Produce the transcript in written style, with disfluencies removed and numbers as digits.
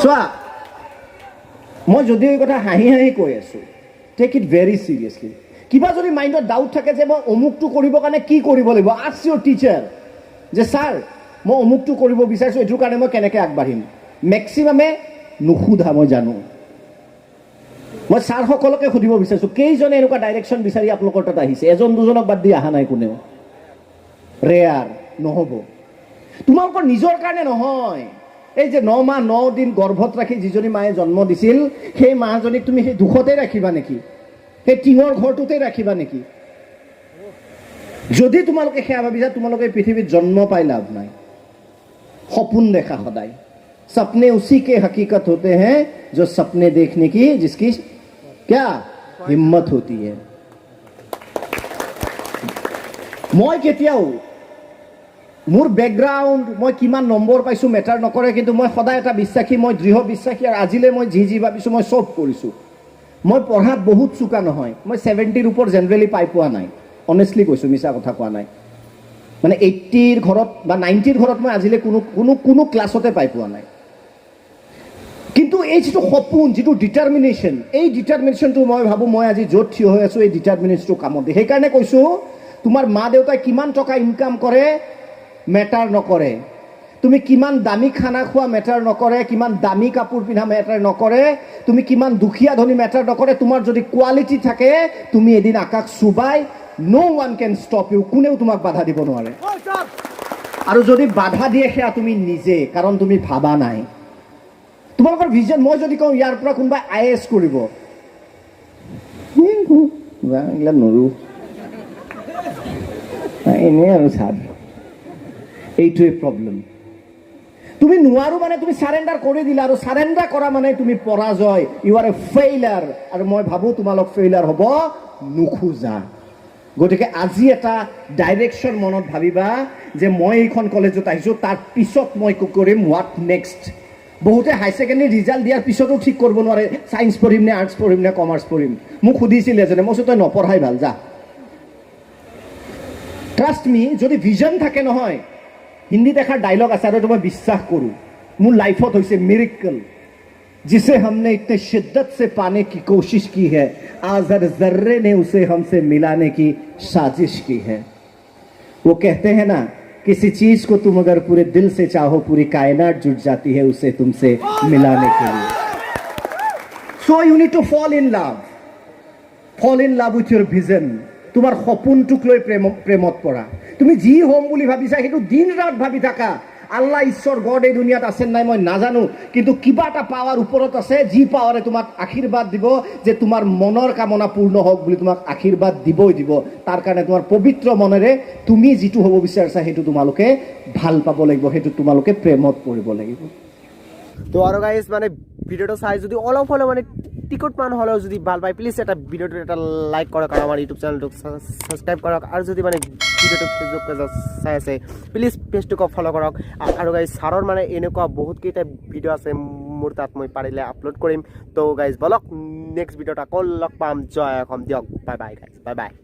চোৱা, মই যদিও এই কথা হাঁহি হাঁহি কৈ আছোঁ, take it very seriously. কিবা যদি মাইণ্ডত ডাউট থাকে যে মই অমুকটো কৰিবৰ কাৰণে কি কৰিব লাগিব, ask your teacher যে ছাৰ, মই অমুকটো কৰিব বিচাৰিছোঁ, এইটোৰ কাৰণে মই কেনেকৈ আগবাঢ়িম? মেক্সিমামে নুসুধা, মই জানো। মই ছাৰসকলকে সুধিব বিচাৰিছোঁ, কেইজনে এনেকুৱা ডাইৰেকশ্যন বিচাৰি আপোনালোকৰ তাত আহিছে? এজন দুজনক বাদ দি অহা নাই কোনেও। ৰেয়াৰ নহ'ব। তোমালোকৰ নিজৰ কাৰণে নহয়। এই যে 9 মাহ 9 দিন গৰ্ভত ৰাখি যিজনী মায়ে জন্ম দিছিল, সেই মাজনীক তুমি সেই দুখতে ৰাখিবা নেকি? সেই টিঙৰ ঘৰটোতে ৰাখিবা নেকি? যদি তোমালোকে সেয়া ভাবিছা, তোমালোকে পৃথিৱীত জন্ম পাই লাভ নাই। সপোন দেখা সদায়। सपने उसी के हकीकत होते हैं जो सपने देखने की जिसकी क्या हिम्मत होती है। মই কেতিয়াও মোৰ বেকগ্ৰাউণ্ড, মই কিমান নম্বৰ পাইছোঁ মেটাৰ নকৰে। কিন্তু মই সদায় এটা বিশ্বাসী, মই দৃঢ় বিশ্বাসী আৰু আজিলৈ মই যি যি ভাবিছোঁ, মই চব কৰিছোঁ। মই পঢ়াত বহুত চোকা নহয়। মই 70ৰ ওপৰত জেনেৰেলি পাই পোৱা নাই। অনেষ্টলি কৈছোঁ, মিছা কথা কোৱা নাই। মানে 80ৰ ঘৰত বা 90ৰ ঘৰত মই আজিলৈ কোনো কোনো কোনো ক্লাছতে পাই পোৱা নাই। কিন্তু এই যিটো সপোন, যিটো ডিটাৰমিনেশ্যন, এই ডিটাৰমিনেশ্যনটো মই ভাবোঁ, মই আজি য'ত থিয় হৈ আছোঁ, এই ডিটাৰমিনেশ্যনটো কামত দিয়ে। সেইকাৰণে কৈছোঁ, তোমাৰ মা দেউতাই কিমান টকা ইনকাম কৰে মেটাৰ নকৰে, তুমি কিমান দামী খানা খোৱা মেটাৰ নকৰে, কিমান দামী কাপোৰ পিন্ধা মেটাৰ নকৰে, তুমি কিমান দুখীয়া ধনী মেটাৰ নকৰে। তোমাৰ যদি কোৱালিটি থাকে, তুমি এদিন আকাশ চুবাই। No one can stop you. কোনেও তোমাক বাধা দিব নোৱাৰে। আৰু যদি বাধা দিয়ে, সেয়া তুমি নিজে, কাৰণ তুমি ভাবা নাই। তোমালোকৰ ভিজন, মই যদি কওঁ ইয়াৰ পৰা কোনোবাই আইএএছ কৰিব, এইবিলাক নৰো, এনেই আৰু ছাৰ। এইটোৱে প্ৰব্লেম। তুমি নোৱাৰো মানে তুমি চাৰেণ্ডাৰ কৰি দিলা আৰু চাৰেণ্ডাৰ কৰা মানে তুমি পৰাজয়। You are a failure. আৰু মই ভাবোঁ তোমালোক ফেইলাৰ হ'ব নোখোজা। গতিকে আজি এটা ডাইৰেকশ্যন মনত ভাবিবা যে মই এইখন কলেজত আহিছোঁ, তাৰ পিছত মই কি কৰিম? What next? বহুতে হাই ছেকেণ্ডেৰী ৰিজাল্ট দিয়াৰ পিছতো ঠিক কৰিব নোৱাৰে, ছায়েন্স পঢ়িম নে আৰ্টছ পঢ়িম নে কমাৰ্চ পঢ়িম। মোক সুধিছিল এজনে। মই কৈছোঁ, তই নপঢ়াই ভাল, যা। Trust me, যদি ভিজন থাকে নহয়। হিন্দীত এষাৰ ডাইলগ আছে আৰু এইটো মই বিশ্বাস কৰোঁ, মোৰ লাইফত হৈছে মিৰিকল, "जिसे हमने इतने शिद्दत से पाने की कोशिश की है, आज हर जर्रे ने उसे हमसे मिलाने की साजिश की है।" वो कहते हैं ना, किसी चीज को तुम अगर पूरे दिल से चाहो, पूरी कायनात जुट जाती है उसे तुमसे मिलाने के लिए। So you need to fall in love, fall in love with your vision. তোমাৰ সপোনটোক লৈ প্ৰেমত পৰা। তুমি যি হ'ম বুলি ভাবিছা, সেইটো দিন ৰাত ভাবি থাকা। আল্লাহ, ঈশ্বৰ, গড এই দুনিয়াত আছে নাই মই নাজানো, কিন্তু কিবা এটা পাৱাৰ ওপৰত আছে, যি পাৱাৰে তোমাক আশীৰ্বাদ দিব যে তোমাৰ মনৰ কামনা পূৰ্ণ হওক বুলি তোমাক আশীৰ্বাদ দিবই দিব। তাৰ কাৰণে তোমাৰ পবিত্ৰ মনেৰে তুমি যিটো হ'ব বিচাৰিছা, সেইটো তোমালোকে ভাল পাব লাগিব, সেইটো তোমালোকে প্ৰেমত পৰিব লাগিব। তো আৰু গাইজ, মানে ভিডিঅ'টো চাই যদি অলপ হ'লেও, মানে টিকট মান হ'লেও যদি ভাল পায়, প্লিজ এটা ভিডিঅ'টো এটা লাইক কৰক আৰু আমাৰ ইউটিউব চেনেলটোক ছাবস্ক্ৰাইব কৰক। আৰু যদি মানে ভিডিঅ'টো ফেচবুক পেজত চাই আছে, প্লিজ পেজটোক ফ'ল' কৰক। আৰু গাইজ, ছাৰৰ মানে এনেকুৱা বহুতকেইটা ভিডিঅ' আছে মোৰ তাত, মই পাৰিলে আপলোড কৰিম। তো গাইজ, বলক, নেক্সট ভিডিঅ'ত আকৌ লগ পাম। জয় অসম দিয়ক। Bye bye guys, bye bye.